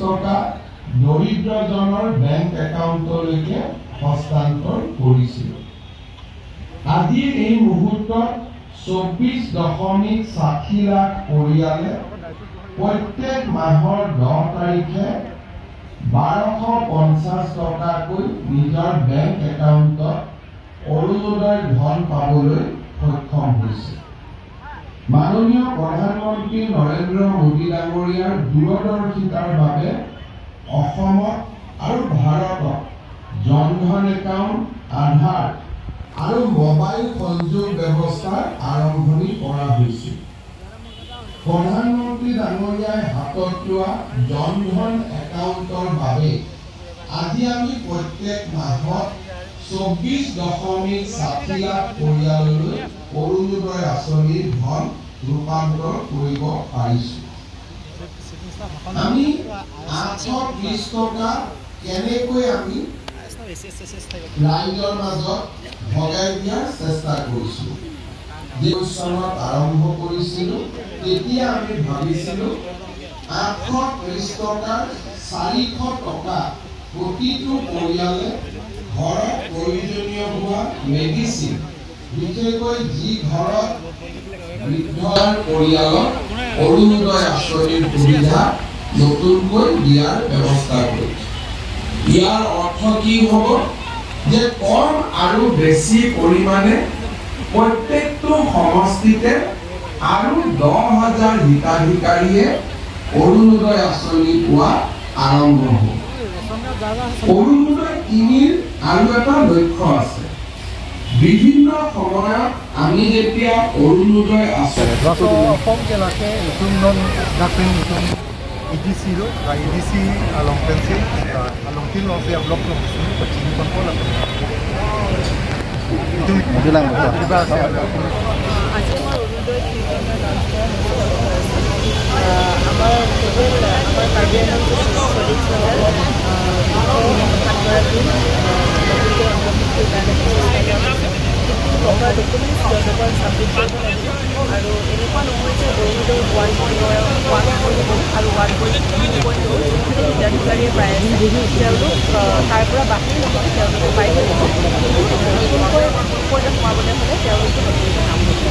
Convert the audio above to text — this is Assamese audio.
টকা দৰিদ্ৰজনৰ বেংক একাউণ্টলৈকে হস্তান্তৰ কৰিছিল। আজিৰ এই মুহূৰ্তত 24.60 লাখ পৰিয়ালে প্ৰত্যেক মাহৰ 10 তাৰিখে 1250 টকাকৈ নিজৰ বেংক একাউণ্টত অৰুণোদয়ৰ ধন পাবলৈ সক্ষম হৈছে। মাননীয় প্ৰধানমন্ত্ৰী নৰেন্দ্ৰ মোদী ডাঙৰীয়াৰ দূৰদৰ্শিতাৰ বাবে অসমত আৰু ভাৰতত জনধন একাউণ্ট, আধাৰ আৰু মোবাইল সংযোগ ব্যৱস্থাৰ আৰম্ভণি কৰা হৈছিল। প্ৰধানমন্ত্ৰী ডাঙৰীয়াই হাতত লোৱা জনধন একাউণ্টৰ বাবে আজি আমি প্ৰত্যেক মাহত 24.60 লাখ পৰিয়াললৈ অৰুণোদয় আঁচনিৰ ধন ৰূপান্তৰ কৰিব পাৰিছোঁ। আমি 830 টকা কেনেকৈ আমি ৰাইজৰ মাজত ভগাই দিয়াৰ চেষ্টা কৰিছোঁ। চনত আৰম্ভ কৰিছিলোঁ, তেতিয়া আমি ভাবিছিলোঁ 830 টকাৰ 400 টকা প্ৰতিটো পৰিয়ালে ঘৰত প্ৰয়োজনীয় হোৱা মেডিচিন, বিশেষকৈ যি ঘৰত বৃদ্ধৰ পৰিয়ালক অৰুণোদয় আঁচনিৰ সুবিধা নতুনকৈ দিয়াৰ ব্যৱস্থা কৰিছোঁ। ইয়াৰ অৰ্থ কি হ'ব যে কম আৰু বেছি পৰিমাণে প্ৰত্যেকটো সমষ্টিতে আৰু 10,000 হিতাধিকাৰীয়ে অৰুণোদয় আঁচনি পোৱা আৰম্ভ হ'ব। অৰুণোদয় 3ৰ আৰু এটা লক্ষ্য আছে। বিভিন্ন সময়ত আমি যেতিয়া অৰুণোদয় আঁচনি EDC lo, ka EDC along pencil, along kilo si blok long sini, pacini pangkol lah. Itu bilang আজি আমাৰ অৰুণোদয় আমাৰ টোটেল আমাৰ কাৰ্বি আংলং 40,000 সাতগৰাকী নতুনকৈ অন্তৰ্ভুক্তিৰ কাৰণে প্ৰচেষ্টা কৰা হৈছে। কিন্তু প্ৰপাৰ ডকুমেণ্টছ তেওঁলোকৰ ছাবমিট কৰিব লাগিব আৰু এনেকুৱা নহয় যে অৰুণোদয় 1.1 আৰু 1.2.0 যোনখিনি হিতাধিকাৰীয়ে পাই আছে তেওঁলোক তাৰ পৰা বাহিৰ নহয়, তেওঁলোকে পাই থাকিব। কিন্তু নতুনকৈ সোমাবলৈ হ'লে তেওঁলোকে নতুনকৈ নাম লিখিব।